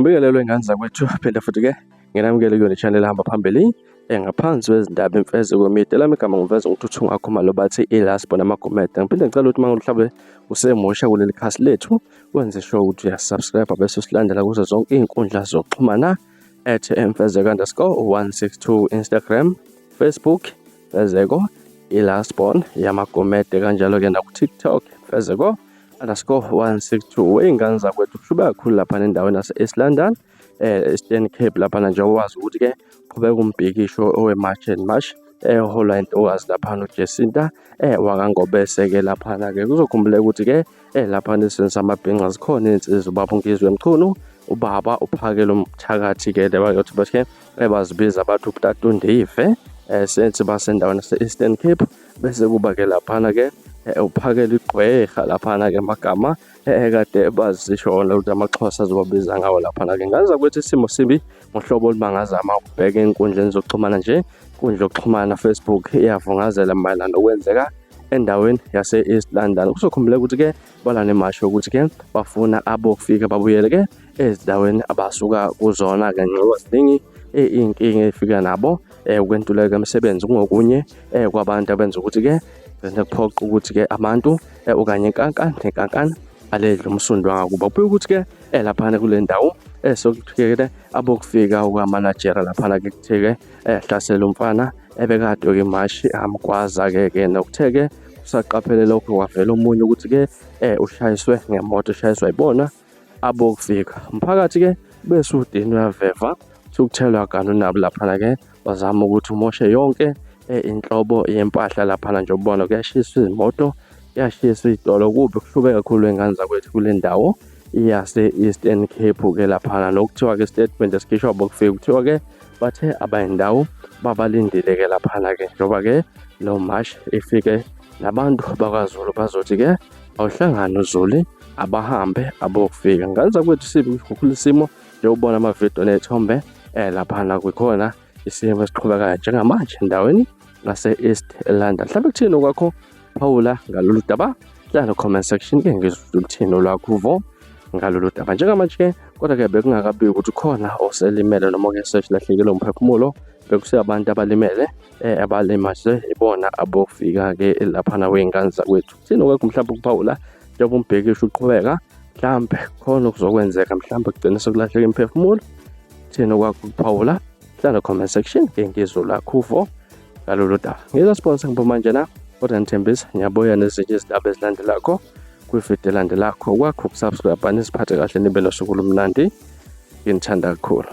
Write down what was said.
Ngibingelelwe ngane zakwethu phinde futhi ke nginamukele kuyona channel ehamba phambili engaphansi kwezindaba imfeze komide lami igama ngiveza ukuthi uthunga bathi ilasbo namagumede. Ngiphinde ngicela ukuthi uma mhlawumbe usemusha kuleli khasi lethu wenze sure ukuthi uyasubscribe bese usilandela kuzo zonke iy'nkundla zokuxhumana at mfezeko_162 Instagram, Facebook, Mfezeko i-last born yamagumede kanjalo-ke naku-TikTok mfezeko_162. Wey'ngane zakwethu kushube kakhulu laphana endaweni yase-East London, Eastern Cape laphana njengoba wazi ukuthi-ke qhubeka umbhikisho owe-March and March eholwa intokazi laphana uJacinta wakaNgobese-ke laphana-ke. Kuzokhumbuleka ukuthi-ke laphana esizweni samabhinca zikhona iy'nsizwa ubaba uNgizwe Mchunu, ubaba uPhakela umthakathi-ke lebayothi bathi-ke bazibiza bathi uButatundive senthi basendaweni yase-Eastern Cape bese kuba-ke laphana-ke uPhakela igqwirha laphana-ke amagama ekade bazisho wona ukuthi amaXhosa azobabiza ngawo laphana-ke. Ngane zakwethu isimo sibi ngohlobo olumangazama ukubheka ey'nkundleni zokuxhumana nje, inkundla yokuxhumana Facebook iyavungazela mayelana nokwenzeka endaweni yase-East London. Kuzokhumbuleka ukuthi-ke bala nemasho ukuthi-ke bafuna abokufika babuyele-ke ezindaweni abasuka kuzona-ke ngoba ziningi iy'nkinga ey'fika nabo ukwentuleka kwemisebenzi kungokunye kwabantu abenza ukuthi-ke gcine kuphoqa ukuthi-ke abantu okanye inkankani nenkankani aledle umsundu wangakubo. Kubuye ukuthi-ke laphana kule ndawo sokuthiwe-ke abokufika okwamanajera laphana-ke kuthiwe-ke hlasela umfana ebekade imashi amgwaza-ke ke nokuthe-ke usaqaphele lokho kwavela omunye ukuthi-ke ushayiswe ngemoto ushayiswa yibona abokufika. Umphakathi-ke bese udinwe uyaveva thukuthelwa kanu nabo laphana-ke bazama ukuthi umoshe yonke inhlobo yempahla laphana nje ubona kuyashiswa izimoto kuyashiswa iy'tolo kubi kuhlube kakhulu ey'ngane zakwethu kule ndawo yase-Eastern Cape-ke laphana nokuthiwa-ke statement esikhishwa bokufika kuthiwa-ke bathe abayindawo babalindile-ke laphana-ke njengoba-ke lo mash ifike nabantu bakwaZulu bazothi-ke awuhlangani uZulu abahambe abokufika. Ngane zakwethu sibi kakhulu isimo njengokubona amavidiyo ney'thombe laphana kukhona isimo esiqhubekayo njengamanje endaweni ngase-East London. Mhlawumbe kuthini okwakho phawula ngalolu daba hlala comment section ke ngizwe ukuthini olwakho uvo ngalolu daba njengamanje ke kodwa-ke bekungakabiki ukuthi khona oselimele noma ke sesilahlekelwe umphefumulo bekuseyabantu abalimele abalimazwe ibona abofika-ke laphana wey'ngane zakwethu. Kuthini okwakho mhlawumbe ukuphawula njengoba umbhekisho uqhubeka mhlawumbe khona okuzokwenzeka mhlawumbe kugcine sekulahleka imiphefumulo. Kuthini okwakho ukuphawula hlala comment section ke ngizwe olwakho uvo ngalolu daba. Ngizwa sponsor ngiphuma njena kodwa ngithembisa ngiyabuya nezinye izindaba ezilandelakho kwividiyo elandelakho. Kwakho ukusubscribe niziphathe kahle nibe nosuku olumnandi. Nginithanda kakhulu.